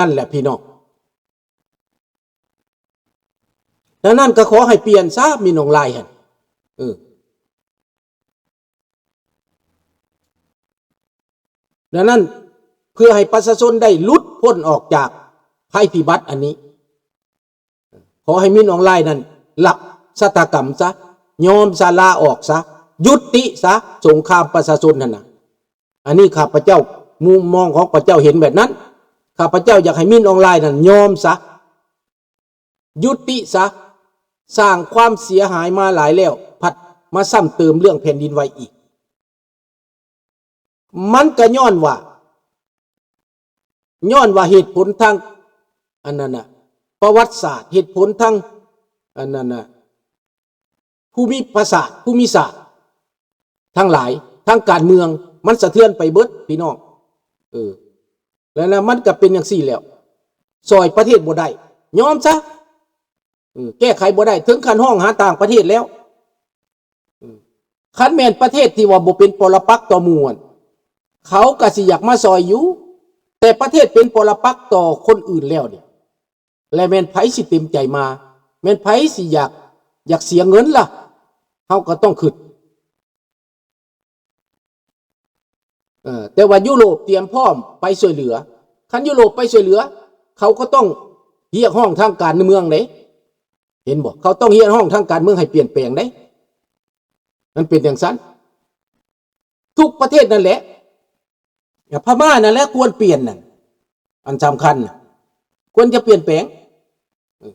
ນັ້ນແຫຼະພີ່ນ້ອງ. ດັ່ງນັ້ນກໍຂໍໃຫ້ປ່ຽນຊະ ມິນອອງລາຍຫັ້ນ ເອີ ດັ່ງນັ້ນ ເພື່ອໃຫ້ປະຊາຊົນໄດ້ຫຼຸດພົ້ນອອກຈາກໄພພິບັດອັນນີ້ ຂໍໃຫ້ມິນອອງລາຍນັ້ນລັບຊະຕາກຳຊະ, ຍອມຊະ, ລາອອກຊະ, ຍຸຕິຊະສົງຄາມປະຊາຊົນຫັ້ນນະ. ອັນນີ້ຂ້າພະເຈົ້າ, ມຸມມອງຂອງຂ້າພະເຈົ້າເຫັນແບບນັ້ນ. ຂ້າພະເຈົ້າຢາກໃຫ້ມິນອອງລາຍນັ້ນຍອມຊະ, ຍຸຕິຊະ, ສ້າງຄວາມເສຍຫາຍມາຫຼາຍແລ້ວ, ພັດມາຊ້ຳເຕີມເລື່ອງແຜ່ນດິນໄຫວອີກ. ມັນກໍຍ້ອນວ່າ, ຍ້ອນວ່າເຫດຜົນທາງ ອັນນັ້ນນະ ປະຫວັດສາດ, ເຫດຜົນທາງ ອັນນັ້ນນະ ພູມິປະສາດ, ພູມິສາດທັງຫຼາຍ, ທາງການເມືອງ ມັນສະເທືອນໄປເບິດ ພີ່ນ້ອງ. ເອີ ແລ້ວນະ ມັນກໍເປັນຈັ່ງຊີ້ແລ້ວ, ຊ່ອຍປະເທດບໍ່ໄດ້, ຍອມຊະ. ເອີ ແກ້ໄຂບໍ່ໄດ້, ເຖິງຂັ້ນຮ້ອງຫາຕ່າງປະເທດແລ້ວ. ເອີ ຄັນແມ່ນປະເທດທີ່ວ່າບໍ່ເປັນປໍລະປັກຕໍ່ໝູ່ຫັ້ນ ເຂົາກໍຊິຢາກມາຊ່ອຍຢູ່, ແຕ່ປະເທດເປັນປໍລະປັກຕໍ່ຄົນອື່ນແລ້ວນີ້ ແລະແມ່ນໃຜຊິເຕັມໃຈມາ? ແມ່ນໃຜຊິຢາກ, ຢາກເສຍເງິນລະ? ເຮົາກໍຕ້ອງຄິດ. ເອີ ແຕ່ວ່າຢູໂຣບຕຽມພ້ອມໄປຊ່ວຍເຫຼືອ. ຄັນຢູໂຣບໄປຊ່ວຍເຫຼືອ, ເຂົາກໍຕ້ອງຮຽກຮ້ອງທາງການເມືອງເດ້. ເຫັນບໍ່? ເຂົາຕ້ອງຮຽກຮ້ອງທາງການເມືອງໃຫ້ປ່ຽນແປງເດ້. ມັນເປັນຈັ່ງຊັ້ນ. ທຸກປະເທດນັ້ນແຫຼະ. ພະມ້ານັ້ນແຫຼະຄວນປ່ຽນນັ້ນ. ອັນສຳຄັນນະ ຄວນຈະປ່ຽນແປງ. ເອີ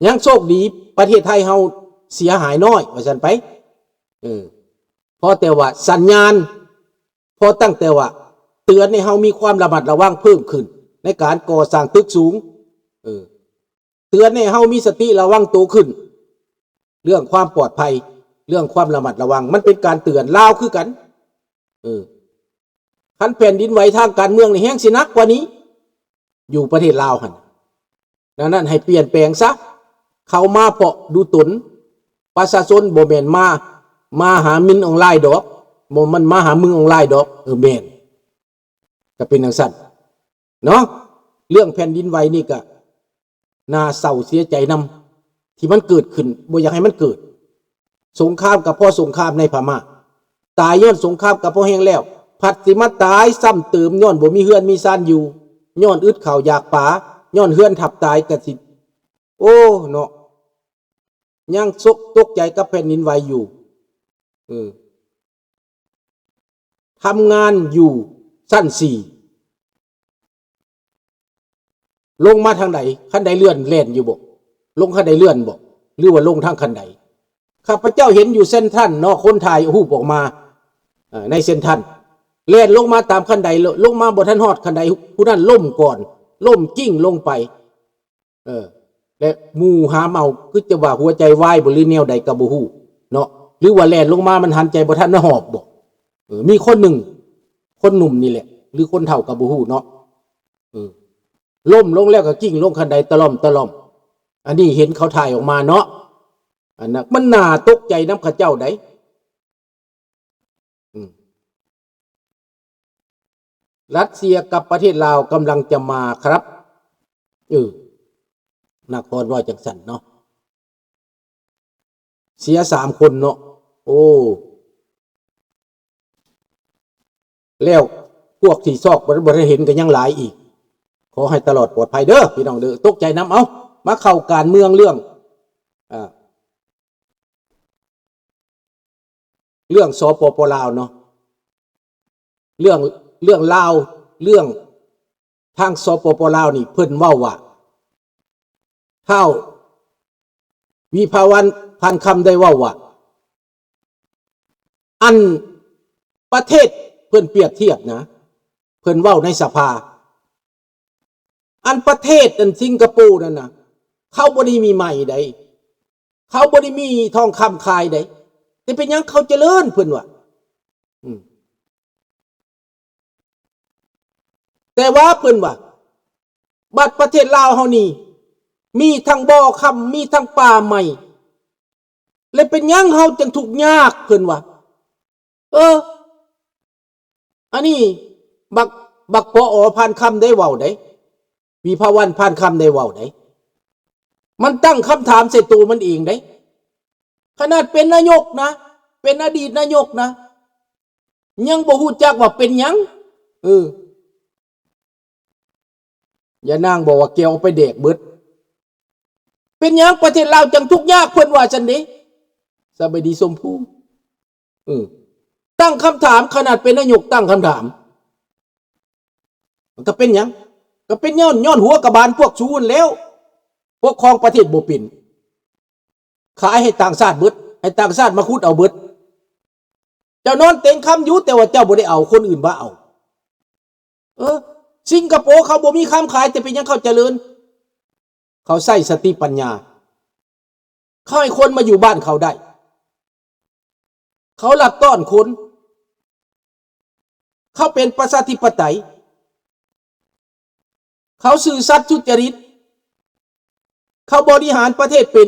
ຍັງໂຊກດີປະເທດໄທເຮົາເສຍຫາຍນ້ອຍ ວ່າຊັ້ນໄປ. ເອີ ພໍແຕ່ວ່າສັນຍານ, ພໍຕັ້ງແຕ່ວ່າເຕືອນໃຫ້ເຮົາມີຄວາມລະມັດລະວັງເພີ່ມຂຶ້ນໃນການກໍ່ສ້າງຕຶກສູງ. ເອີ ເຕືອນໃຫ້ເຮົາມີສະຕິລະວັງໂຕຂຶ້ນ ເລື່ອງຄວາມປອດໄພ, ເລື່ອງຄວາມລະມັດລະວັງ, ມັນເປັນການເຕືອນ. ລາວຄືກັນ. ເອີ ຄັນແຜ່ນດິນໄຫວທາງການເມືອງນີ້ແຮງຊິໜັກກວ່ານີ້ ຢູ່ປະເທດລາວຫັ້ນ. ດັ່ງນັ້ນໃຫ້ປ່ຽນແປງຊະ, ເຂົ້າມາເພາະດູຕົນປະຊາຊົນ, ບໍ່ແມ່ນມາ, ມາຫາມິນອອງລາຍດອກ, ບໍ່ ມັນມາຫາມຶງອອງລາຍດອກ. ເອີ ແມ່ນ, ກໍເປັນຈັ່ງຊັ້ນເນາະ. ເລື່ອງແຜ່ນດິນໄຫວນີ້ກໍໜ້າເສົ້າເສຍໃຈນຳ ທີ່ມັນເກີດຂຶ້ນ, ບໍ່ຢາກໃຫ້ມັນເກີດ. ສົງຄາມກໍພໍສົງຄາມໃນພະມ້າ, ຕາຍຍ້ອນສົງຄາມກໍພໍແຮງແລ້ວ, ພັດຊິມາຕາຍຊ້ຳເຕີມຍ້ອນບໍ່ມີເຮືອນມີຊານຢູ່, ຍ້ອນອຶດເຂົ້າຢາກປາ, ຍ້ອນເຮືອນທັບຕາຍກໍຊິ, ໂອ້ ເນາະ, ຍັງຕົກ, ຕົກໃຈກັບແຜ່ນດິນໄຫວຢູ່. ເອີ ທຳງານຢູ່ຊັ້ນສີ່ ລົງມາທາງໃດ? ຄັນໄດເລື່ອນແລ່ນຢູ່ບໍ່? ລົງຄັນໄດເລື່ອນບໍ່? ຫຼືວ່າລົງທາງຄັນໄດ? ຂ້າພະເຈົ້າເຫັນຢູ່ເຊັນທຣັນເນາະ, ຄົນຖ່າຍຮູບອອກມາ, ເອີ ໃນເຊັນທຣັນ ແລ່ນລົງມາຕາມຄັນໄດ, ລົງມາບໍ່ທັນຮອດຄັນໄດ, ຜູ້ນັ້ນລົ້ມກ່ອນ, ລົ້ມກິ້ງລົງໄປ. ເອີ ແລະໝູ່ຫາມເອົາ ຄືຈະວ່າຫົວໃຈວາຍບໍ່ ຫຼືແນວໃດກໍບໍ່ຮູ້ເນາະ, ຫຼືວ່າແລ່ນລົງມາມັນຫັນໃຈບໍ່ທັນຮອບບໍ່? ເອີ ມີຄົນໜຶ່ງ, ຄົນໜຸ່ມນີ້ແຫຼະ ຫຼືຄົນເຖົ້າກໍບໍ່ຮູ້ເນາະ, ເອີ ລົ້ມລົງແລ້ວກໍກິ້ງລົງຄັນໄດຕະຫຼອມຕະຫຼອມ. ອັນນີ້ເຫັນເຂົາຖ່າຍອອກມາເນາະ, ອັນນັ້ນມັນໜ້າຕົກໃຈນຳເຂົາເຈົ້າໃດ. ອືມ ຣັດເຊຍກັບປະເທດລາວກຳລັງຈະມາຄັບ. ເອີ ນະຄອນເວົ້າຈັ່ງຊັ້ນເນາະ, ເສຍສາມຄົນເນາະ. ໂອ້ ແລ້ວພວກທີ່ຊອກບໍ່ ບໍ່ໄດ້ເຫັນກໍຍັງຫຼາຍອີກ. ຂໍໃຫ້ຕະຫຼອດປອດໄພເດີ ພີ່ນ້ອງເດີ. ຕົກໃຈນຳ. ເອົາ ມາເຂົ້າການເມືອງເລື່ອງ ອ່າ ເລື່ອງ ສປປ ລາວເນາະ, ເລື່ອງ ເລື່ອງລາວ ເລື່ອງທາງ ສປປ ລາວນີ້ ເພິ່ນເວົ້າວ່າ ທ້າວວິພາວັນ ພັນຄຳ ໄດ້ເວົ້າວ່າ ອັນປະເທດ ເພິ່ນປຽບທຽບນະ, ເພິ່ນເວົ້າໃນສະພາ ອັນປະເທດອັນສິງກະໂປນັ້ນນະ ເຂົາບໍ່ໄດ້ມີໄມ້ໃດ, ເຂົາບໍ່ໄດ້ມີທອງຄຳຂາຍໃດ, ແຕ່ເປັນຫຍັງເຂົາຈະເລີນ ເພິ່ນວ່າ. ອືມ ແຕ່ວ່າເພິ່ນວ່າ ບັດປະເທດລາວເຮົານີ້ ມີທັງບໍ່ຄຳ ມີທັງປ່າໄມ້ ແລະເປັນຫຍັງເຮົາຈຶ່ງທຸກຍາກ ເພິ່ນວ່າ. ເອີ ອັນນີ້ບັກ ບັກ ປອ ພານຄຳ ໄດ້ເວົ້າໄດ໋, ວິພາວັນ ພານຄຳ ໄດ້ເວົ້າໄດ໋. ມັນຕັ້ງຄຳຖາມໃສ່ໂຕມັນເອງໄດ໋. ຂະໜາດເປັນນາຍົກນະ, ເປັນອະດີດນາຍົກນະ, ຍັງບໍ່ຮູ້ຈັກວ່າເປັນຫຍັງ. ເອີ. ຍານາງບອກວ່າແກວເອົາໄປແດກເບິດ. ເປັນຫຍັງປະເທດລາວຈັ່ງທຸກຍາກ ເພິ່ນວ່າຊັ້ນເດ. ສະບາຍດີຊົມພູ. ເອີ ຕັ້ງຄຳຖາມ, ຂະໜາດເປັນນາຍົກຕັ້ງຄຳຖາມ. ມັນກໍເປັນຫຍັງ? ກໍເປັນຍ້ອນ, ຍ້ອນຫົວກະບານພວກສູຫັ້ນແລ້ວ. ປົກຄອງປະເທດບໍ່ເປັນ. ຂາຍໃຫ້ຕ່າງຊາດເບິດ, ໃຫ້ຕ່າງຊາດມາຂຸດເອົາເບິດ. ເຈົ້ານອນເຕັງຄຳຢູ່, ແຕ່ວ່າເຈົ້າບໍ່ໄດ້ເອົາ, ຄົນອື່ນມາເອົາ. ເອີ ສິງກະໂປເຂົາບໍ່ມີຄຳຂາຍ, ແຕ່ເປັນຫຍັງເຂົາຈະເລີນ? ເຂົາໃຊ້ສະຕິປັນຍາ. ເຂົາໃຫ້ຄົນມາຢູ່ບ້ານເຂົາໄດ້. ເຂົາລັດຕ້ອນຄົນ. ເຂົາເປັນປະຊາທິປະໄຕ. ເຂົາຊື່ສັດສຸດຈະລິດ. ເຂົາບໍລິຫານປະເທດເປັນ.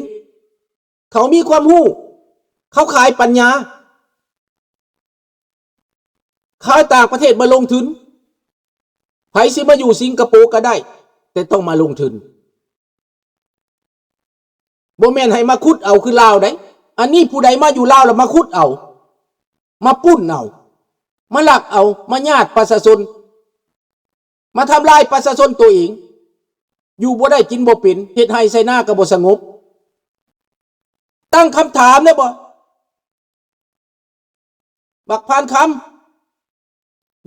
ເຂົາມີຄວາມຮູ້. ເຂົາຂາຍປັນຍາ. ຂາຍຕ່າງປະເທດມາລົງທຶນ. ໃຜຊິມາຢູ່ສິງກະໂປກໍໄດ້, ແຕ່ຕ້ອງມາລົງທຶນ. ບໍ່ແມ່ນໃຫ້ມາຂຸດເອົາຄືລາວໃດ໋. ອັນນີ້ຜູ້ໃດມາຢູ່ລາວແລ້ວມາຂຸດເອົາ, ມາປຸ້ນເອົາ, ມາລັກເອົາ, ມາຍາດປະຊາຊົນ, ມາທຳລາຍປະຊາຊົນໂຕເອງ. ຢູ່ບໍ່ໄດ້ກິນບໍ່ເປັນ, ເຮັດໄຮ່ໄຖນາກໍບໍ່ສະຫງົບ. ຕັ້ງຄຳຖາມໄດ້ບໍ່? ບັກພານຄຳ,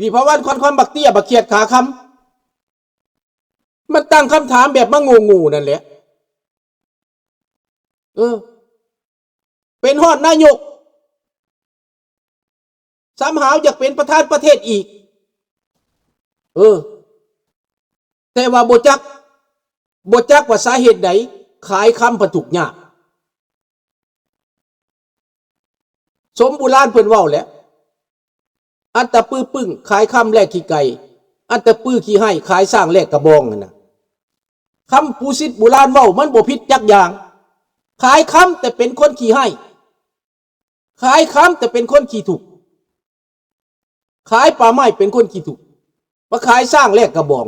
ວິພາວັນ ຄອນຄອນ, ບັກເຕ້ຍ, ບັກຂຽດຂາຄຳ. ມັນຕັ້ງຄຳຖາມແບບມາໂງ່ໆນັ້ນແຫຼະ. ເອີ ເປັນຮອດນາຍົກ, ສ່ຳຫາວຢາກເປັນປະທານປະເທດອີກ. ເອີ ແຕ່ວ່າບໍ່ຈັກ, ບໍ່ຈັກວ່າສາເຫດໃດ ຂາຍຄຳພັດທຸກຍາກ. ສົມບູລານເພິ່ນເວົ້າແຫຼະ, ອັດຕະປືປຶ້ງ ຂາຍຄຳແລກຂີ້ໄກ່, ອັດຕະປືຂີ້ໄຫ້ ຂາຍຊ້າງແລກກະບອງຫັ້ນນະ. ຄຳປູຊິດບູລານເວົ້າມັນບໍ່ຜິດຈັກຢ່າງ. ຂາຍຄຳແຕ່ເປັນຄົນຂີ້ໄຫ້, ຂາຍຄຳແຕ່ເປັນຄົນຂີ້ທຸກ, ຂາຍປ່າໄມ້ເປັນຄົນຂີ້ທຸກ, ມາຂາຍຊ້າງແລກກະບອງ.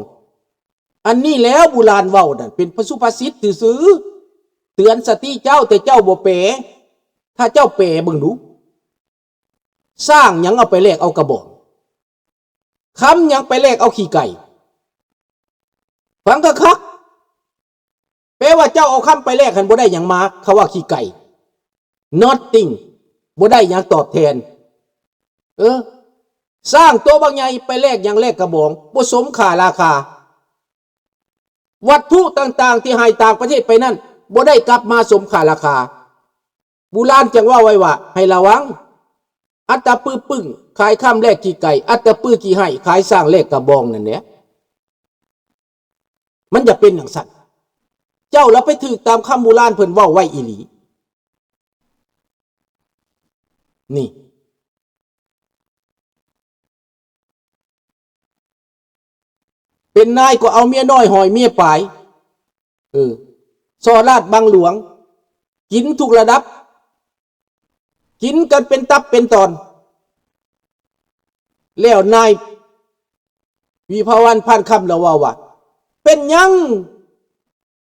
ອັນນີ້ແຫຼະບູລານເວົ້ານັ້ນ ເປັນພາສຸພາສິດຊື່ໆ, ເຕືອນສະຕິເຈົ້າ, ແຕ່ເຈົ້າບໍ່ແປ. ຖ້າເຈົ້າແປເບິ່ງດູ, ຊ້າງຫຍັງເອົາໄປແລກເອົາກະບອງ? ຄຳຫຍັງໄປແລກເອົາຂີ້ໄກ່? ຟັງຄັກໆ. ແປວ່າເຈົ້າເອົາຄຳໄປແລກຫັ້ນບໍ່ໄດ້ຫຍັງມາ, ເຂົາວ່າຂີ້ໄກ່. Nothing. ບໍ່ໄດ້ຫຍັງຕອບແທນ. ເອີ ຊ້າງໂຕບັກໃຫຍ່ໄປແລກຫຍັງ? ແລກກະບອງ. ບໍ່ສົມຄ່າລາຄາ. ວັດຖຸຕ່າງໆທີ່ໃຫ້ຕ່າງປະເທດໄປນັ້ນ ບໍ່ໄດ້ກັບມາສົມຄ່າລາຄາ. ບູລານຈຶ່ງເວົ້າໄວ້ວ່າໃຫ້ລະວັງ, ອັດຕະປືປຶ້ງ ຂາຍຄຳແລກຂີ້ໄກ່, ອັດຕະປືຂີ້ໄຫ້ ຂາຍຊ້າງແລກກະບອງນັ້ນແຫຼະ. ມັນຈະເປັນຈັ່ງຊັ້ນ. ເຈົ້າລະໄປຖືກຕາມຄຳບູລານເພິ່ນເວົ້າໄວ້ອີ່ຫຼີ. ນີ້ ເປັນນາຍກໍເອົາເມຍນ້ອຍຫ້ອຍເມຍປາຍ. ເອີ ສໍ້ລາດບັງຫຼວງ, ກິນທຸກລະດັບ, ກິນກັນເປັນຕັບເປັນຕອນ. ແລ້ວນາຍວິພາວັນ ພານຄຳ ລາວເວົ້າວ່າ ເປັນຫຍັງ?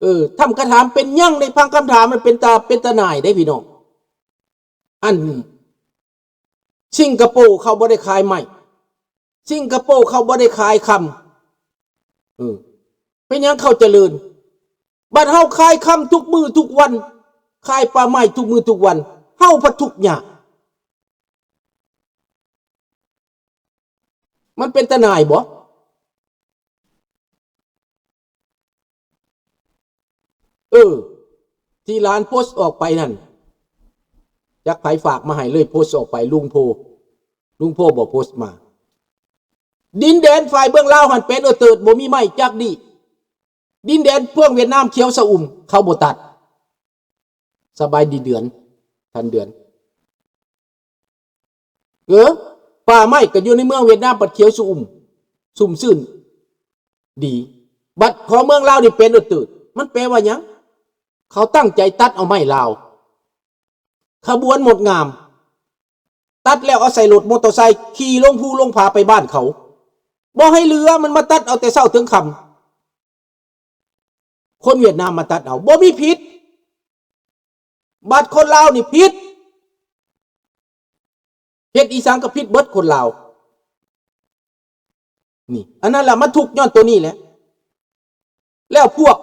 ເອີ ທ່ານກະຖາມເປັນຫຍັງ? ໄດ້ຟັງຄຳຖາມມັນເປັນຕາ, ເປັນຕາໜ່າຍເດ້ພີ່ນ້ອງ. ອັນສິງກະໂປເຂົາບໍ່ໄດ້ຂາຍໄມ້, ສິງກະໂປເຂົາບໍ່ໄດ້ຂາຍຄຳ. ເອີ ເປັນຫຍັງເຂົາຈະເລີນ? ບັດເຮົາຂາຍຄຳທຸກມື້ທຸກວັນ, ຂາຍປ່າໄມ້ທຸກມື້ທຸກວັນ, ເຮົາພັດທຸກຍາກ. ມັນເປັນຕາໜ່າຍບໍ່? ເອີ ທີ່ຫຼານໂພສອອກໄປນັ້ນ ຈັກໃຜຝາກມາໃຫ້ເລີຍ ໂພສອອກໄປ ລຸງໂພ, ລຸງໂພບໍ່ໂພສມາ. ດິນແດນຝ່າຍເບື້ອງລາວຫັ້ນເປັນເອີເຕີດ ບໍ່ມີໄມ້ຈັກດີ້. ດິນແດນເມືອງຫວຽດນາມຂຽວຊະອຸ່ມ ເຂົາບໍ່ຕັດ. ສະບາຍດີເດືອນ, ທ່ານເດືອນ. ເອີ ປ່າໄມ້ກໍຢູ່ໃນເມືອງຫວຽດນາມ ບັດຂຽວຊະອຸ່ມ ຊຸ່ມຊື່ນດີ, ບັດຂອງເມືອງລາວນີ້ເປັນເອີເຕີດ. ມັນແປວ່າຫຍັງ? ເຂົາຕັ້ງໃຈຕັດເອົາໄມ້ລາວ ຂະບວນງົດງາມ, ຕັດແລ້ວເອົາໃສ່ລົດມໍເຕີໄຊຂີ່ລົງພູລົງຜາໄປບ້ານເຂົາ. ບໍ່ໃຫ້ເຫຼືອ ມັນມາຕັດເອົາແຕ່ເຊົ້າເຖິງຄ່ຳ. ຄົນຫວຽດນາມມາຕັດເອົາ ບໍ່ມີຜິດ. ບາດຄົນລາວນີ້ຜິດ. ເຮັດອີ່ສັງກໍຜິດເບິດຄົນລາວ. ນີ້ ອັນນັ້ນລະ ມັນທຸກຍ້ອນໂຕນີ້ແຫຼະ. ແລ້ວພວກ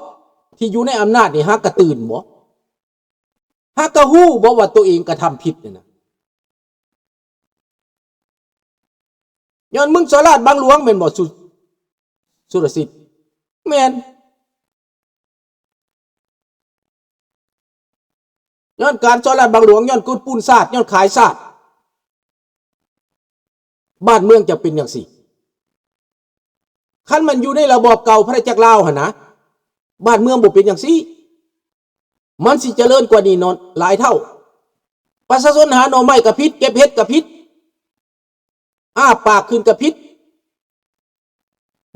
ທີ່ຢູ່ໃນອຳນາດນີ້ຫາກະຕື່ນບໍ່? ຫາກະຮູ້ບໍ່ວ່າໂຕເອງກະທຳຜິດນັ້ນນະ? ຍ້ອນມຶງສໍ້ລາດບັງຫຼວງແມ່ນບໍ່ ສຸ ສຸລະສິດ? ແມ່ນ. ຍ້ອນການສໍ້ລາດບັງຫຼວງ, ຍ້ອນກຸດປຸ້ນຊາດ, ຍ້ອນຂາຍຊາດ, ບ້ານເມືອງຈະເປັນຈັ່ງຊີ້. ຄັນມັນຢູ່ໃນລະບອບເກົ່າພະນາຈັກລາວຫັ້ນນະ, ບ້ານເມືອງບໍ່ເປັນຈັ່ງຊີ້. ມັນຊິຈະເລີນກວ່ານີ້ນອນຫຼາຍເທົ່າ. ປະຊາຊົນຫາໜໍ່ໄມ້ກໍຜິດ, ເກັບເຫັດກໍຜິດ, ອ້າປາກຂຶ້ນກໍຜິດ.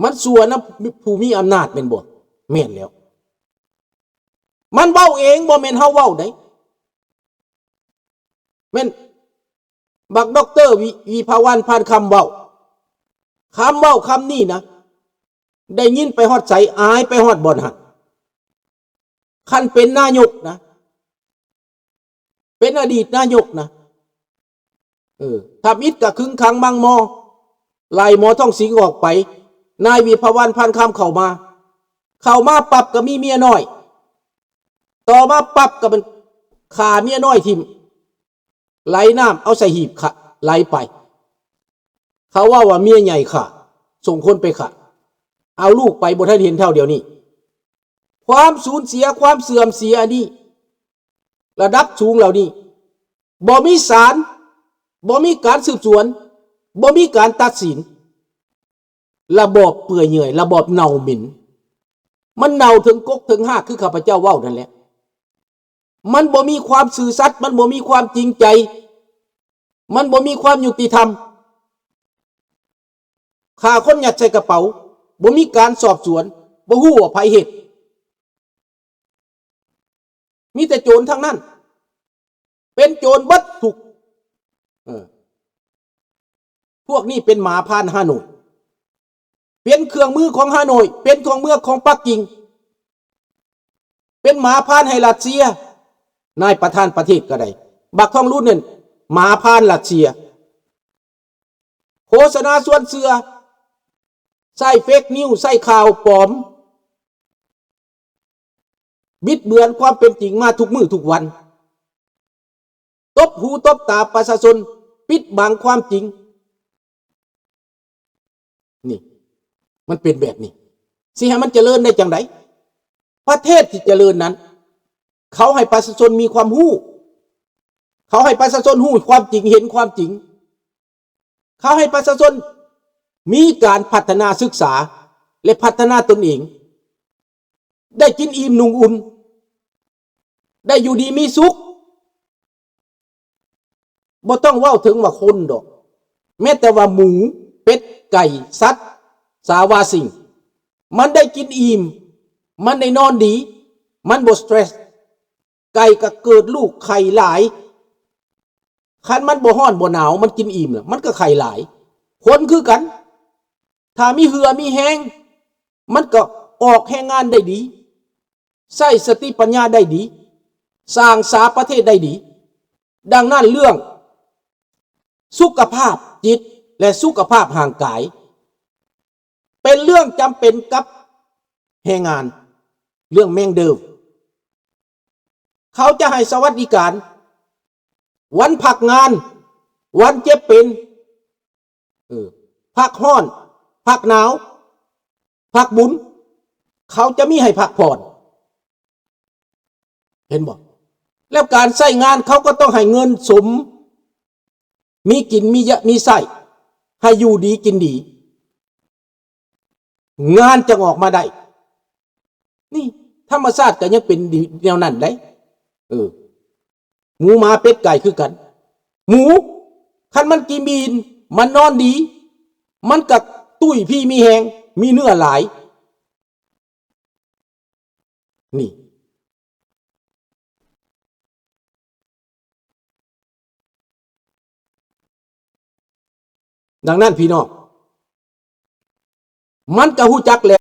ມັນຊົ່ວນຳຜູ້ມີອຳນາດແມ່ນບໍ່? ແມ່ນແລ້ວ. ມັນເວົ້າເອງ, ບໍ່ແມ່ນເຮົາເວົ້າໃດ. ແມ່ນບັກດັອກເຕີ ວິ ວິພາວັນ ພານຄຳ ເວົ້າ. ຄຳເວົ້າຄຳນີ້ນະ, ໄດ້ຍິນໄປຮອດໃສ, ອາຍໄປຮອດບ່ອນຫັ້ນ. ຄັນເປັນນາຍົກນະ, ເປັນອະດີດນາຍົກນະ, ເອີ, ທຳອິດກະຄຶງຂັງມັງມໍ, ໄລ່ໝໍທອງສິງອອກໄປ, ນາຍວິພາວັນ ພານຄຳ ເຂົ້າມາ. ເຂົ້າມາປັບກະມີເມຍນ້ອຍ, ຕໍ່ມາປັບກະເປັນຂ້າເມຍນ້ອຍຖິ້ມ. ໄຫຼນ້ຳເອົາໃສ່ຫີບຂະ ໄຫຼໄປ. ເຂົາເວົ້າວ່າເມຍໃຫຍ່ຂ້າ ສົ່ງຄົນໄປຂ້າ ເອົາລູກໄປ ບໍ່ທັນເຫັນເທົ່າດຽວນີ້. ຄວາມສູນເສຍ ຄວາມເສື່ອມເສຍອັນນີ້ ລະດັບສູງເຫຼົ່ານີ້ ບໍ່ມີສານ ບໍ່ມີການສືບສວນ ບໍ່ມີການຕັດສິນ. ລະບອບເປື່ອຍເຫຍື່ອຍ ລະບອບເນົ່າເໝັນ. ມັນເນົ່າເຖິງກົກເຖິງຮາກ ຄືຂ້າພະເຈົ້າເວົ້ານັ້ນແຫຼະ. ມັນບໍ່ມີຄວາມຊື່ສັດ ມັນບໍ່ມີຄວາມຈິງໃຈ ມັນບໍ່ມີຄວາມຍຸຕິທຳ. ຂ້າຄົນຍັດໃສ່ກະເປົາ ບໍ່ມີການສອບສວນ ບໍ່ຮູ້ວ່າໃຜເຮັດ. ມີແຕ່ໂຈນທັງນັ້ນ ເປັນໂຈນເບິດທຸກ ເອີ ພວກນີ້ເປັນໝາພານຮ່າໂນ້ຍ ເປັນເຄື່ອງມືຂອງຮ່າໂນ້ຍ ເປັນເຄື່ອງມືຂອງປັກກິ່ງ ເປັນໝາພານໃຫ້ຣັດເຊຍ. ນາຍປະທານປະເທດກໍໄດ້ ບັກທອງລຸນນັ້ນ ໝາພານຣັດເຊຍ. ໂຄສະນາຊວນເຊື່ອ ໃຊ້ເຟກນິວ ໃຊ້ຂ່າວປອມ ບິດເບືອນຄວາມເປັນຈິງມາທຸກມື້ທຸກວັນ ຕົບຫູຕົບຕາປະຊາຊົນ ປິດບັງຄວາມຈິງ. ນີ້ ມັນເປັນແບບນີ້ ຊິໃຫ້ມັນຈະເລີນໄດ້ຈັ່ງໃດ? ປະເທດທີ່ຈະເລີນນັ້ນ ເຂົາໃຫ້ປະຊາຊົນມີຄວາມຮູ້ ເຂົາໃຫ້ປະຊາຊົນຮູ້ຄວາມຈິງ ເຫັນຄວາມຈິງ. ເຂົາໃຫ້ປະຊາຊົນມີການພັດທະນາສຶກສາ ແລະ ພັດທະນາຕົນເອງ ໄດ້ກິນອີ່ມນຸ່ງອຸ່ນ ໄດ້ຢູ່ດີມີສຸກ. ບໍ່ຕ້ອງເວົ້າເຖິງວ່າຄົນດອກ ແມ້ແຕ່ວ່າໝູ ເປັດ ໄກ່ ສັດ ສາວາສິ່ງ ມັນໄດ້ກິນອີ່ມ ມັນໄດ້ນອນດີ ມັນບໍ່ສະເຕຣສ. ໄກ່ກໍເກີດລູກໄຂ່ຫຼາຍ ຄັນມັນບໍ່ຮ້ອນບໍ່ໜາວ ມັນກິນອີ່ມລະ ມັນກໍໄຂ່ຫຼາຍ. ຄົນຄືກັນ ຖ້າມີເຫື່ອມີແຮງ ມັນກໍອອກແຮງງານໄດ້ດີ ໃຊ້ສະຕິປັນຍາໄດ້ດີ ສ້າງສາປະເທດໄດ້ດີ. ດັ່ງນັ້ນເລື່ອງສຸຂະພາບຈິດ ແລະ ສຸຂະພາບຮ່າງກາຍ ເປັນເລື່ອງຈຳເປັນກັບແຮງງານ ເລື່ອງແມງເດີມ. ເຂົາຈະໃຫ້ສະຫວັດດີການ ວັນພັກງານ ວັນເຈັບເປັນ ເອີ ພັກຮ້ອນ ພັກໜາວ ພັກບຸນ ເຂົາຈະມີໃຫ້ພັກຜ່ອນ. ເຫັນບໍ່? ແລ້ວການໃຊ້ງານເຂົາກໍຕ້ອງໃຫ້ເງິນສົມ ມີກິນມີຢະ ມີໃຊ້ ໃຫ້ຢູ່ດີກິນດີ ງານຈັ່ງອອກມາໄດ້. ນີ້ທຳມະຊາດກໍຍັງເປັນດີແນວນັ້ນໄດ໋. ເອີ ໝູ ໝາ ເປັດ ໄກ່ ຄືກັນ. ໝູ ຄັນມັນກິນອີ່ມ ມັນນອນດີ ມັນກໍຕຸ້ຍພີມີແຮງ ມີເນື້ອຫຼາຍ. ນີ້ ດັ່ງນັ້ນພີ່ນ້ອງ ມັນກະຮູ້ຈັກແຫຼະ